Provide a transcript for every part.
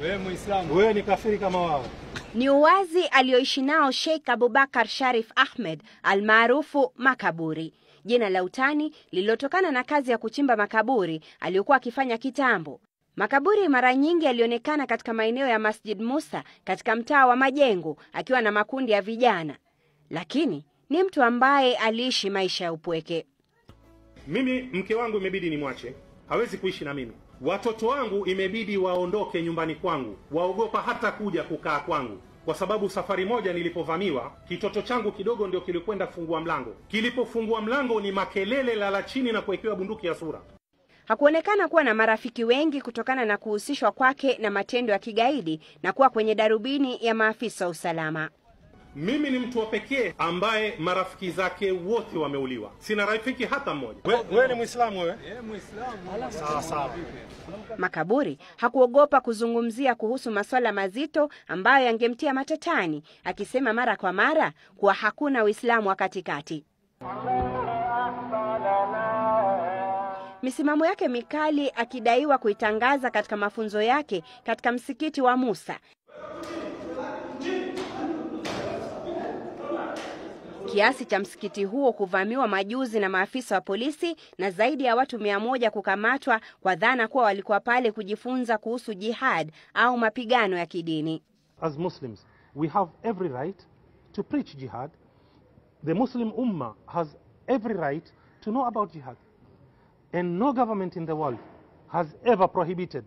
Wewe Muislamu, wewe ni kafiri kama wao. Ni uwazi alioishi nao Sheikh Abubakar Sharif Ahmed almaarufu Makaburi, jina la utani lililotokana na kazi ya kuchimba makaburi aliyokuwa akifanya kitambo. Makaburi mara nyingi alionekana katika maeneo ya Masjid Musa katika mtaa wa Majengo akiwa na makundi ya vijana. Lakini ni mtu ambaye aliishi maisha ya upweke. Mimi mke wangu imebidi nimwache, hawezi kuishi na mimi. Watoto wangu imebidi waondoke nyumbani kwangu, waogopa hata kuja kukaa kwangu. Kwa sababu safari moja nilipovamiwa, kitoto changu kidogo ndio kilikwenda kufungua mlango. Kilipofungua mlango ni makelele, lala chini na kuwekewa bunduki ya sura. Hakuonekana kuwa na marafiki wengi kutokana na kuhusishwa kwake na matendo ya kigaidi na kuwa kwenye darubini ya maafisa wa usalama. Mimi ni mtu wa pekee ambaye marafiki zake wote wameuliwa. Sina rafiki hata mmoja. Wewe ni Muislamu wewe? Muislamu. Sawa sawa. Makaburi hakuogopa kuzungumzia kuhusu masuala mazito ambayo yangemtia matatani, akisema mara kwa mara kuwa hakuna Uislamu wa katikati. Misimamo yake mikali akidaiwa kuitangaza katika mafunzo yake katika msikiti wa Musa. Kiasi cha msikiti huo kuvamiwa majuzi na maafisa wa polisi na zaidi ya watu 100 kukamatwa kwa dhana kuwa walikuwa pale kujifunza kuhusu jihad au mapigano ya kidini. As Muslims, we have every right to preach jihad. The Muslim Ummah has every right to know about jihad. And no government in the world has ever prohibited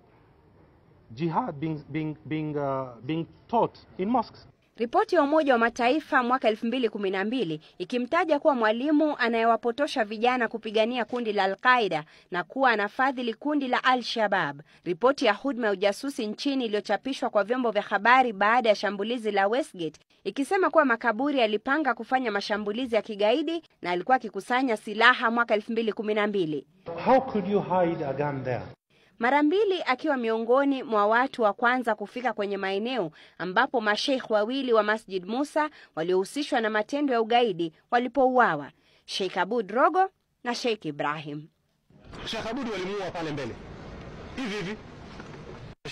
jihad being taught in mosques. Ripoti ya Umoja wa Mataifa mwaka 2012 ikimtaja kuwa mwalimu anayewapotosha vijana kupigania kundi la Al-Qaeda na kuwa anafadhili kundi la Al-Shabaab. Ripoti ya huduma ya ujasusi nchini iliyochapishwa kwa vyombo vya habari baada ya shambulizi la Westgate ikisema kuwa Makaburi alipanga kufanya mashambulizi ya kigaidi na alikuwa akikusanya silaha mwaka 2012. How could you hide a gun there? Mara mbili akiwa miongoni mwa watu wa kwanza kufika kwenye maeneo ambapo masheikh wawili wa Masjid Musa waliohusishwa na matendo ya ugaidi walipouawa, Sheikh Abud Rogo na Sheikh Ibrahim. Sheikh Abud walimuua pale mbele hivi hivi.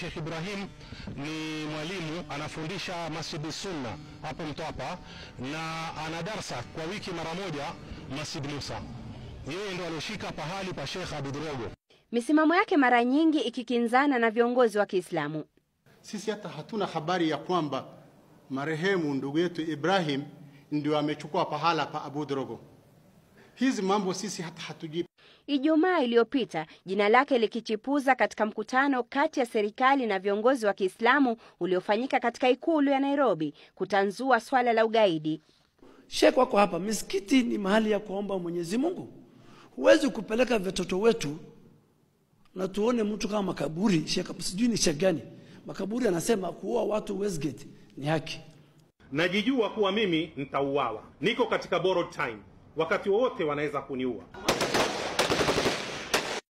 Sheikh Ibrahim ni mwalimu anafundisha Masjid Sunna hapo Mtwapa na ana darsa kwa wiki mara moja Masjid Musa. Yeye ndo alioshika pahali pa Sheikh Abud Rogo. Misimamo yake mara nyingi ikikinzana na viongozi wa Kiislamu. Sisi hata hatuna habari ya kwamba marehemu ndugu yetu Ibrahim ndio amechukua pahala pa Abud Rogo. Hizi mambo sisi hata hatujui. Ijumaa iliyopita jina lake likichipuza katika mkutano kati ya serikali na viongozi wa Kiislamu uliofanyika katika ikulu ya Nairobi kutanzua swala la ugaidi. Sheikh wako hapa, misikiti ni mahali ya kuomba Mwenyezi Mungu. Huwezi kupeleka watoto wetu na tuone mtu kama Makaburi, Sheikh sijui ni Sheikh gani. Makaburi anasema kuua watu Westgate ni haki. Najijua kuwa mimi nitauawa. Niko katika borrowed time. Wakati wowote wanaweza kuniua.